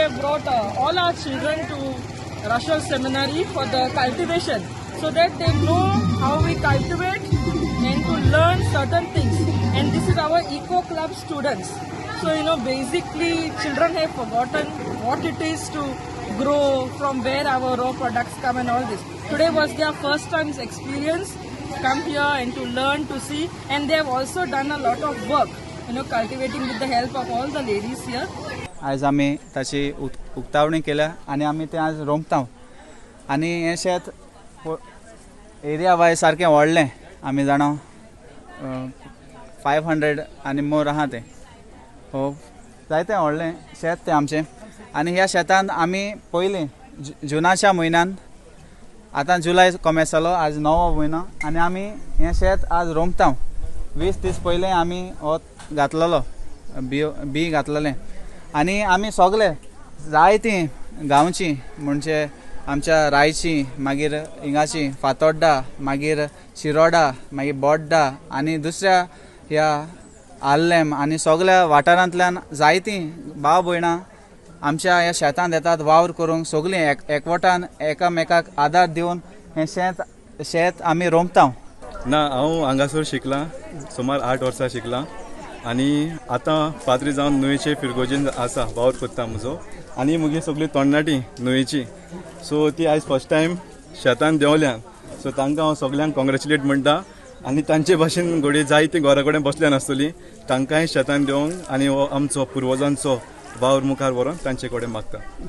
have brought all our children to Rachol Seminary for the cultivation so that they know how we cultivate and to learn certain things. And this is our Eco Club students. So, basically children have forgotten what it is to grow, from where our raw products come and all this. Today was their first time's experience, come here and to learn, to see, and they have also done a lot of work, cultivating with the help of all the ladies here. आयज आमी ताची उक्तावणी केल्या आनी आमी तें आज रोमता आनी हें शेत एरिया वायज सारकें व्हडलें, आमी जाणा 500 आनी मोर आहा तें, हो जायतें व्हडलें शेत तें आमचें. आनी ह्या शेतान आमी पयलीं जुनाच्या म्हयन्यान, आतां जुलय कॉमेस जालो, आज 9वो म्हयनो आनी आमी हें शेत आज रोमता. 20 दीस पयलें आमी हो घातलेलो बी घातलेलें आनी आमी सगळे जायतीं गांवची म्हणजे आमच्या रायची, मागीर हिंगाची फातोड्डा, मागीर शिरोडा, मागीर बोड्डा आनी दुसऱ्या ह्या आल्लेम आनी सगळ्या वाठारांतल्यान जायतीं भाव भयणां आमच्या ह्या शेतांत येतात वावर करूंक. सगळीं एकवटान एकामेकाक आदार दिवन हें शेत आमी रोमता. ना, हांव हांगासर शिकलां, सुमार 8 वर्सां शिकलां आनी आतां पाद्री जावन नुवेचे फिरगोजीन आसा, वावर कोत्ता म्हजो. आनी म्हजी सगळी तरणाटी नुवेची, सो ती आयज फर्स्ट टायम शेतान देंवल्या, सो तांकां हांव सगल्यांक कॉंग्रेच्युलेट म्हणटा. आनी तांचे भाशेन घडये जायतीं घरा कडेन बसल्या नासतलीं, तांकांय शेतान देंवोंक आनी हो आमचो पुर्वजांचो वावर मुखार व्हरोन तांचे कडेन मागता.